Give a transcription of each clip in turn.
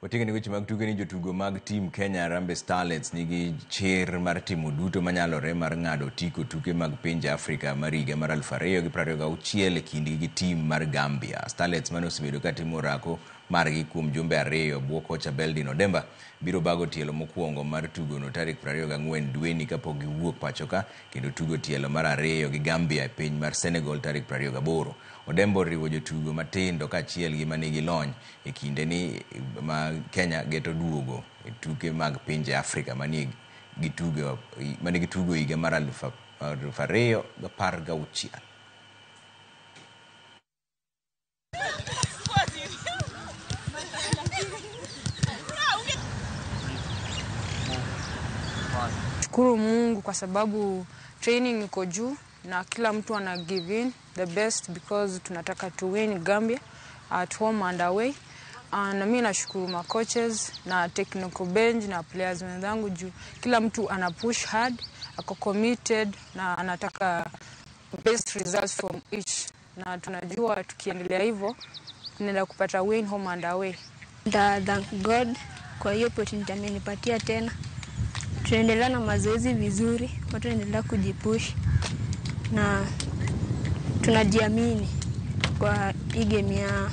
Wating'o weche mag tuke ni jotugo mag tim Kenya Harambee Starlets nigi chir mar timo duto manyalore mar ng'ado otiko tuke mag pinje Afrika mar higa mar 2026 e kindgi gi tim mar Gambia. Starlets mane osebedo ka timo orako margi kuom jumbe ariyo bwo kocha Beldin Odemba biro bago tielo mokwongo mar tugono tarik 24 dweni kapok giwuok pachoka kendo tugo tielo mar ariyo gi Gambia e piny mar Senegal tarik 28. Odemba oriwo jotugo matindo kaachiel gi manigi lony e kinde ni ma Kenya geto duogo e tuke mag pinje Afrika mane gitugo higa mar 2016. Shukuru Mungu kwa sababu training iko juu na kila mtu ana give in the best because tunataka to win Gambia at home and away. Na mimi nashukuru ma coaches na technical bench na players wenzangu juu kila mtu ana push hard, ako committed na anataka best results from each, na tunajua tukiendelea hivyo tunaenda kupata win home and away. Thank God kwa hiyo opportunity amenipatia tena. Tunaendelea na mazoezi vizuri, watu wanaendelea kujipush na tunajiamini kwa hii game ya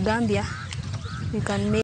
Gambia. We can make